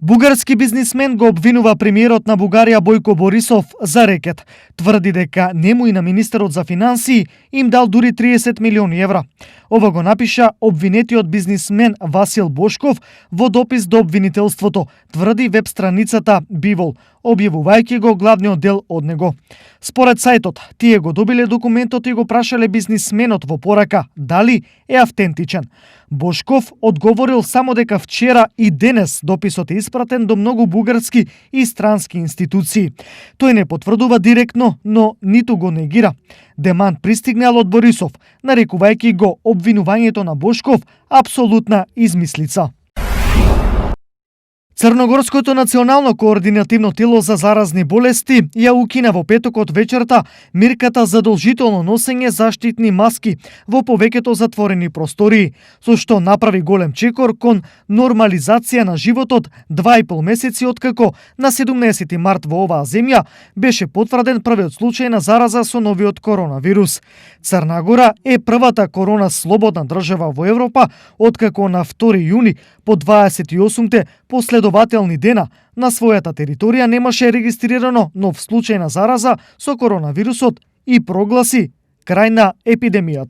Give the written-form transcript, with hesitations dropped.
Бугарски бизнисмен го обвинува премиерот на Бугарија Бојко Борисов за рекет. Тврди дека нему и на министерот за финансии им дал дури 30 милиони евра. Ова го напиша обвинетиот бизнисмен Васил Бошков во допис до обвинителството, тврди веб страницата Бивол, објавувајќи го главниот дел од него. Според сајтот, тие го добиле документот и го прашале бизнисменот во порака дали е автентичен. Бошков одговорил само дека вчера и денес дописот е испратен до многу бугарски и странски институции. Тој не потврдува директно, но ниту го негира. Демант пристигнал од Борисов, нарекувајќи го обвинувањето на Бошков апсолутна измислица. Црногорското национално координативно тело за заразни болести ја укина во петокот вечерта мирката задолжително носење заштитни маски во повеќето затворени простории, со што направи голем чекор кон нормализација на животот 2,5 месеци откако на 17 март во оваа земја беше потврден првиот случај на зараза со новиот коронавирус. Црна Гора е првата корона слободна држава во Европа откако на 2 јуни по 28-те последователни дена на својата територија немаше регистрирано нов случај на зараза со коронавирусот и прогласи крај на епидемијата.